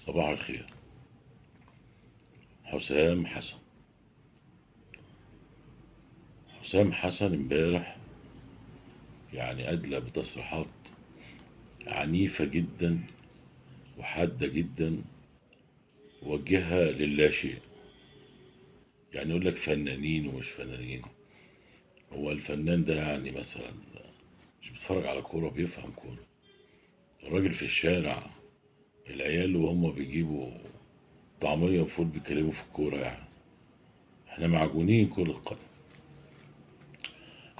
صباح الخير. حسام حسن، حسام حسن امبارح يعني أدلى بتصريحات عنيفة جدا وحادة جدا وجهها للاشيء. يعني يقول لك فنانين ومش فنانين، هو الفنان ده يعني مثلا مش بيتفرج على كورة، بيفهم كورة؟ الراجل في الشارع العيال وهم بيجيبوا طعمية وفول بيتكلموا في الكورة، يعني احنا معجونين كرة قدم.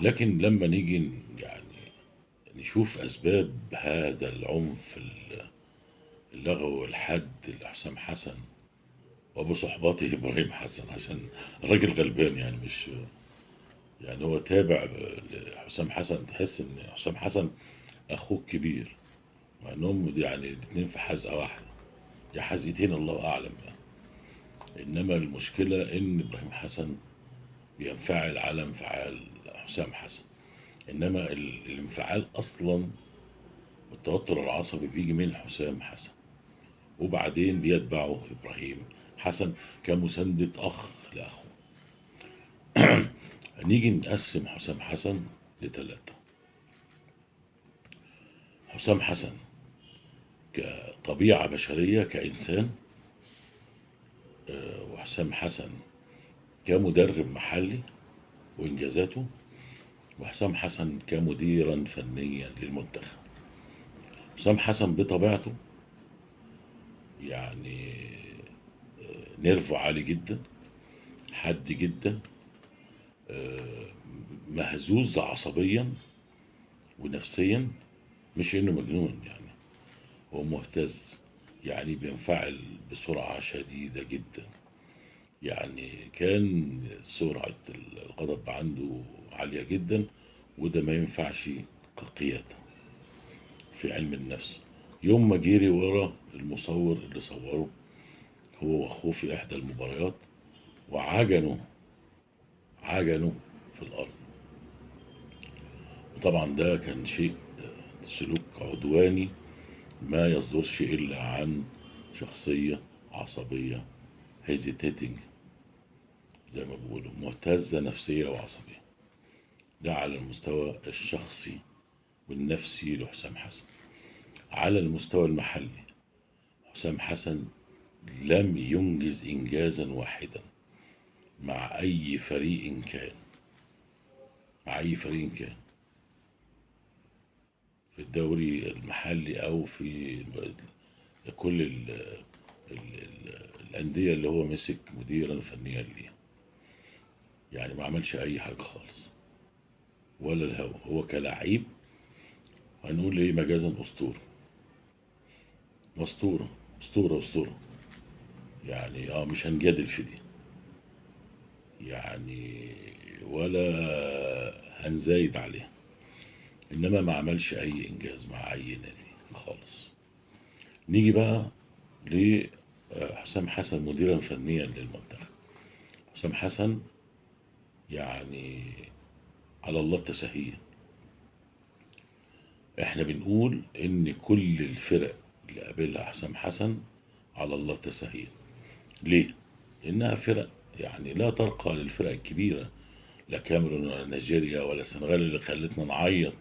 لكن لما نيجي يعني نشوف أسباب هذا العنف اللغوي والحد لحسام حسن وأبو صحباته إبراهيم حسن، عشان الراجل غلبان يعني، مش يعني هو تابع لحسام حسن، تحس إن حسام حسن أخوه كبير، مع إنهم يعني الاتنين في حزقة واحدة يا حزقتين الله أعلم يعني. إنما المشكلة إن إبراهيم حسن بينفعل على انفعال حسام حسن، إنما الانفعال أصلا والتوتر العصبي بيجي من حسام حسن، وبعدين بيتبعه إبراهيم حسن كمساندة أخ لأخوه. نيجي نقسم حسام حسن لثلاثة. حسام حسن كطبيعة بشرية كإنسان، وحسام حسن كمدرب محلي وإنجازاته، وحسام حسن كمديرا فنيا للمنتخب. حسام حسن بطبيعته يعني نيرفو عالي جدا، حاد جدا، مهزوز عصبيا ونفسيا، مش انه مجنون يعني، هو مهتز يعني، بينفعل بسرعة شديدة جدا، يعني كان سرعة الغضب عنده عالية جدا، وده ما ينفعش كقيادة في علم النفس. يوم ما جري ورا المصور اللي صوره هو واخوه في احدى المباريات وعجنه في الارض، وطبعا ده كان شيء سلوك عدواني ما يصدرش الا عن شخصية عصبية hesitating زي ما بيقولوا، مهتزة نفسية وعصبية. ده على المستوى الشخصي والنفسي لحسام حسن. على المستوى المحلي حسام حسن لم ينجز إنجازا واحدا مع أي فريق كان، مع أي فريق كان في الدوري المحلي أو في كل ال ال ال الأندية اللي هو مسك مديرا فنيا ليها، يعني ما عملش أي حاجة خالص ولا الهوا. هو كلاعب هنقول ايه مجازا أسطورة، أسطورة أسطورة أسطورة يعني، مش هنجادل في دي يعني ولا هنزايد عليها، إنما ما عملش أي إنجاز مع أي نادي خالص. نيجي بقى لحسام حسن مديرا فنيا للمنتخب. حسام حسن يعني على الله التسهيل. احنا بنقول ان كل الفرق اللي قابلها حسام حسن على الله التسهيل. ليه؟ لانها فرق يعني لا ترقى للفرق الكبيرة، لا كاميرون ولا نيجيريا ولا السنغال اللي خلتنا نعيط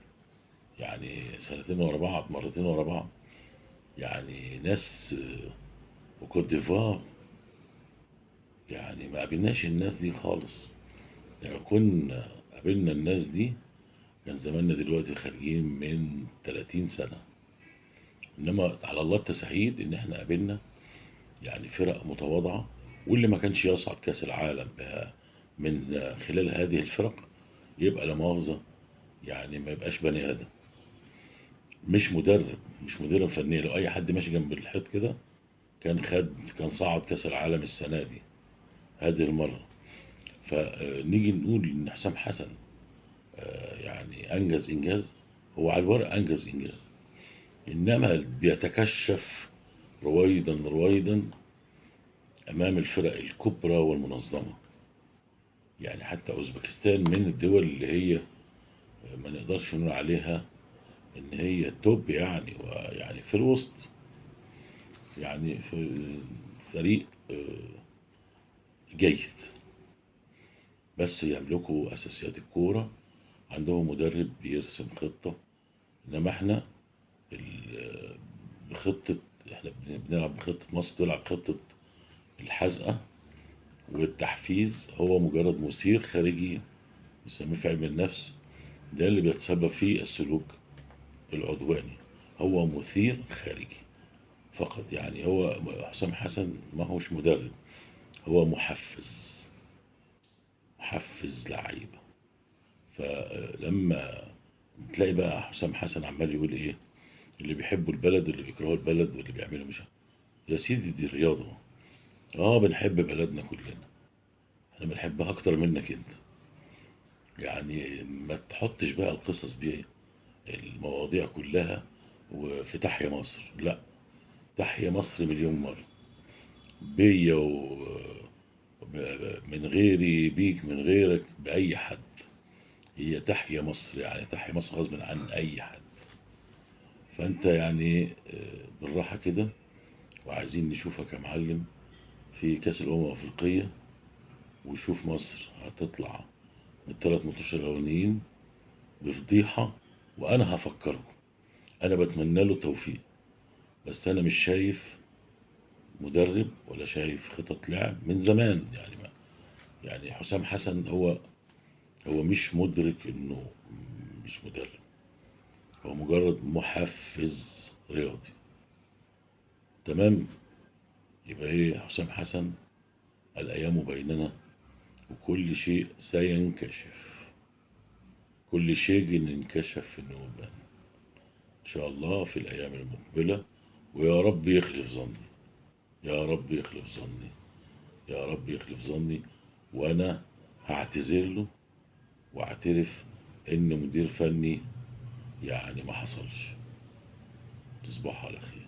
يعني سنتين ورا بعض، مرتين ورا بعض، يعني ناس وكوت ديفوار، يعني ما قابلناش الناس دي خالص. يعني كنا قابلنا الناس دي كان زماننا دلوقتي خارجين من 30 سنة. إنما على الله التسهيل إن إحنا قابلنا يعني فرق متواضعة، واللي ما كانش يصعد كأس العالم من خلال هذه الفرق يبقى لا مؤاخذة يعني ما يبقاش بني آدم، مش مدرب، مش مدير فني. لو أي حد ماشي جنب الحيط كده كان صعد كأس العالم السنة دي هذه المرة. فنيجي نقول إن حسام حسن يعني أنجز إنجاز، هو على الورق أنجز إنجاز، إنما بيتكشف رويدا رويدا أمام الفرق الكبرى والمنظمة. يعني حتى أوزبكستان من الدول اللي هي ما نقدرش نقول عليها إن هي توب يعني، ويعني في الوسط، يعني في فريق جيد، بس يملكوا أساسيات الكورة، عندهم مدرب بيرسم خطة. إنما احنا بخطة، احنا بنلعب بخطة مصر، تلعب خطة الحزقة والتحفيز، هو مجرد مثير خارجي بنسميه في علم النفس، ده اللي بيتسبب فيه السلوك العدواني، هو مثير خارجي فقط. يعني هو حسام حسن ما هوش مدرب، هو محفز، محفز لعيبة. فلما تلاقي بقى حسام حسن عمال يقول ايه، اللي بيحبوا البلد واللي بيكرهوا البلد واللي بيعملوا مش، يا سيدي دي الرياضة، بنحب بلدنا كلنا، احنا بنحبها اكتر منك انت. يعني ما تحطش بقى القصص دي، المواضيع كلها وفي تحيا مصر، لا تحيا مصر مليون مرة، بيا من غيري، بيك من غيرك، بأي حد، هي تحيا مصر، يعني تحيا مصر غصب عن أي حد. فأنت بالراحة كده، وعايزين نشوفك يا معلم في كأس الأمم الأفريقية، وشوف مصر هتطلع من الثلاث ماتشات الأولانيين بفضيحة. وأنا هفكركم، أنا بتمنى له التوفيق، بس أنا مش شايف مدرب ولا شايف خطط لعب من زمان. يعني ما يعني حسام حسن هو مش مدرك إنه مش مدرب، هو مجرد محفز رياضي. تمام؟ يبقى إيه حسام حسن؟ الأيام بيننا وكل شيء سينكشف، كل شيء انكشف في النوبة إن شاء الله في الأيام المقبلة. ويا رب يخلف ظني، يا رب يخلف ظني، يا رب يخلف ظني. وأنا هعتذر له واعترف إن مدير فني يعني ما حصلش. تصبحوا على خير.